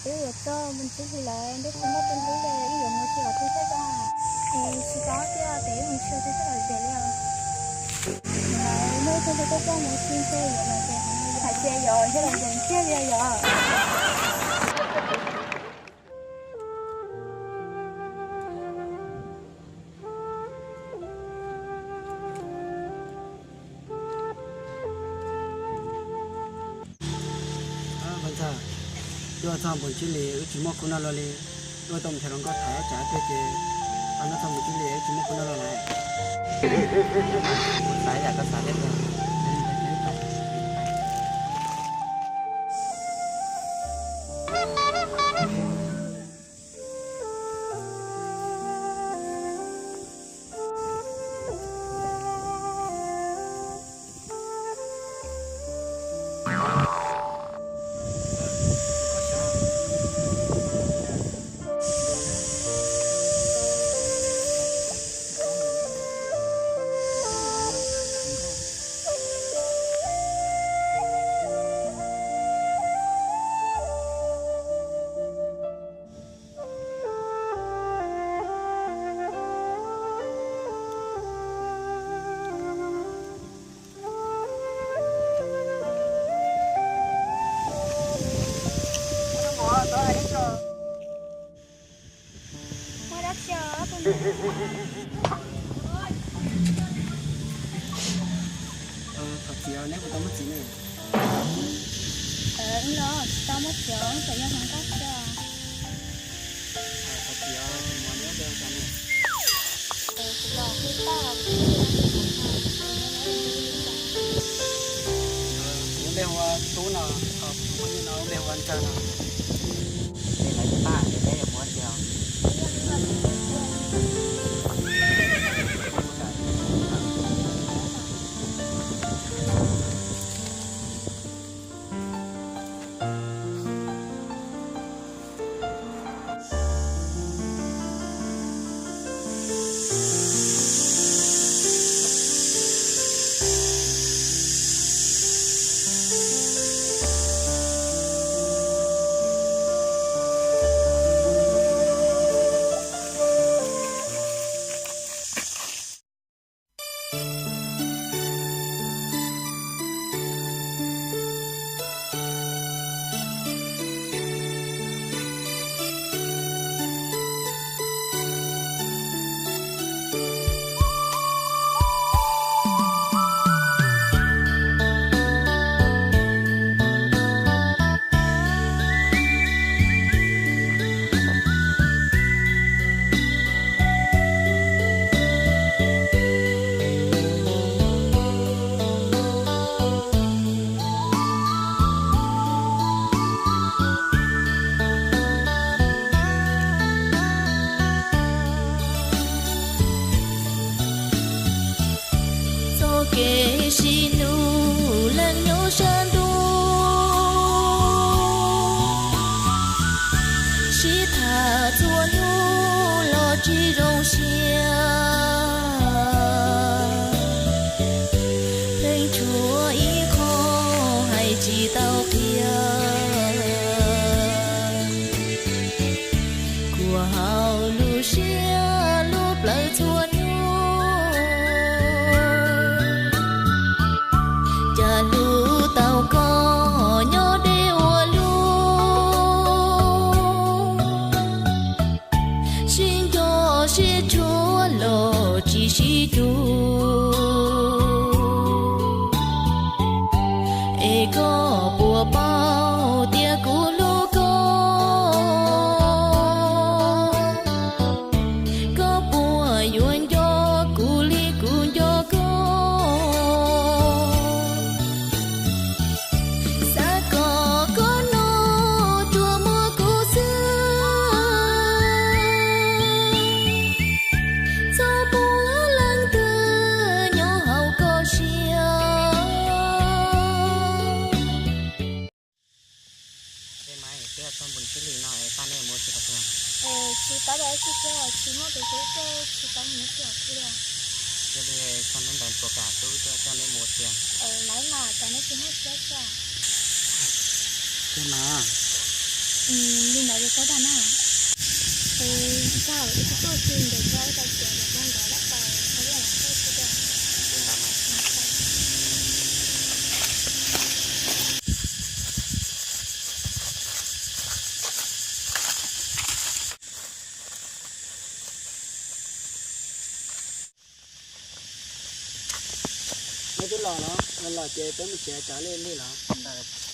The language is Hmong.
Twb yuav txog mus tib hlis lawm, twb tsis muaj tus hlub li, wb yuav mus tsis los txog txaj. Es tsis tau tiag, ces wb mus tsis txog txaj lawm ces li os. Muaj txog txaj mus tsis txog yuav los ces hais tias yuav yog los ces thiaj li yog. Ntxawg, wb txog npaum ntsis li wb tsis muaj khub noj luaj li. Wb tau mus nrhiav hluas nkauj tham tsam twg ces wb txog npaum ntsis li wb tsis muaj khub noj luaj lawm. Kuv xav yam koj xav thiab ntag. Thov txim, neb puas tau muaj txiv ne? Los tsis tau muaj txiv, txawm yog hluas nkauj xwb. Thov txim, tus muam neb ua dab tsi ne? Kuv npe hu ua Tub no, ho kuv tus phooj ywg no lub npe hu ua Ntxawg no. Ces lawv pab ces peb yuav mus ua txiv os. Txoj kev sib hlub leej nyob sab ntuj, sib tham txhua hnub los tsis zoo siab. Pheej tshuav ib qho hais tsis tau qhia, khuam hauv lub siab lub plawv txhua hnub. Cas hlub tau koj nyob deb ua luaj, sib nco sib tshua los tsis sib cuag. Es koj puas paub tias kuv hlub koj? Koj puas yuav nco kuv li kuv nco koj? Xav kom koj no tsuas muaj kuv xwb, txhob muaj leej twg nyob hauv koj siab. Tsis paub, tsis muaj tus hlub, tsis paub mus ua txiv li. Yog li txog hnub ntawd puas kam tub tuaj coj neb mus ua txiv? Lawv mas, cas neb tsis muaj txiv tso? Mas, Li ntawd li xwb tag na. Tab sis ntawm ko ib tau tias yog zoo nkaus lab tau tau laj los tau tsis tau. Neb twb los los, los ces peb mus tsev tso li li los ntawd.